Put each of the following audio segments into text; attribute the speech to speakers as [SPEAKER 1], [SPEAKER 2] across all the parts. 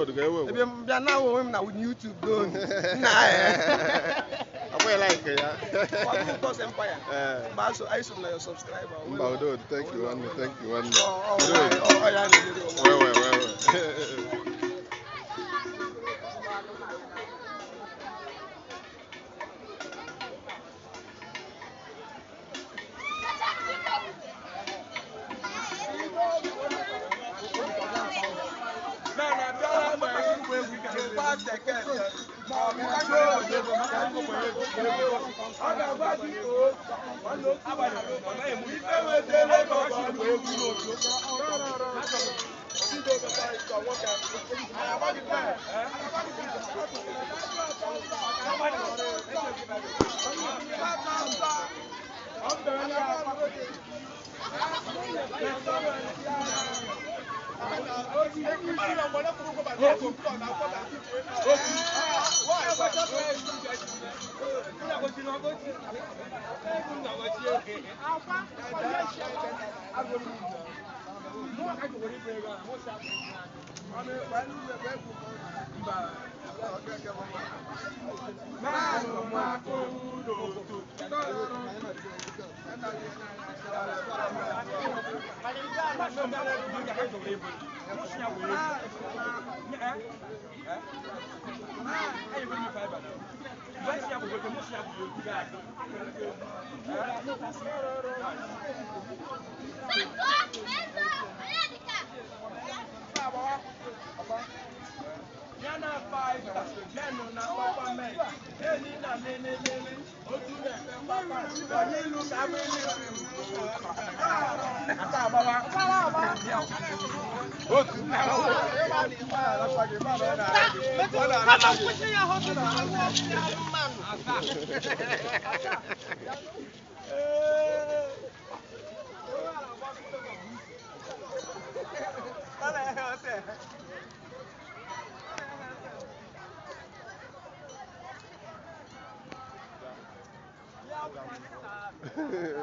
[SPEAKER 1] Udo ga ewe.
[SPEAKER 2] Ebe m bịa na onwe m na YouTube do. Nna eh.
[SPEAKER 1] Akwa like ya.
[SPEAKER 2] What is Empire?
[SPEAKER 1] Eh.
[SPEAKER 2] Mba so I so na your subscriber.
[SPEAKER 1] Mba Udo, thank you nwanne, thank you nwanne.
[SPEAKER 2] Oh,
[SPEAKER 1] Udo.
[SPEAKER 2] oh, oh, ya na-emere onwe.
[SPEAKER 1] Wewe wewe.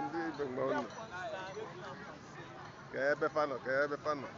[SPEAKER 1] Ndị Igbo mgbe unu. Ka ebe fa nọ, ka ebe fa nọ.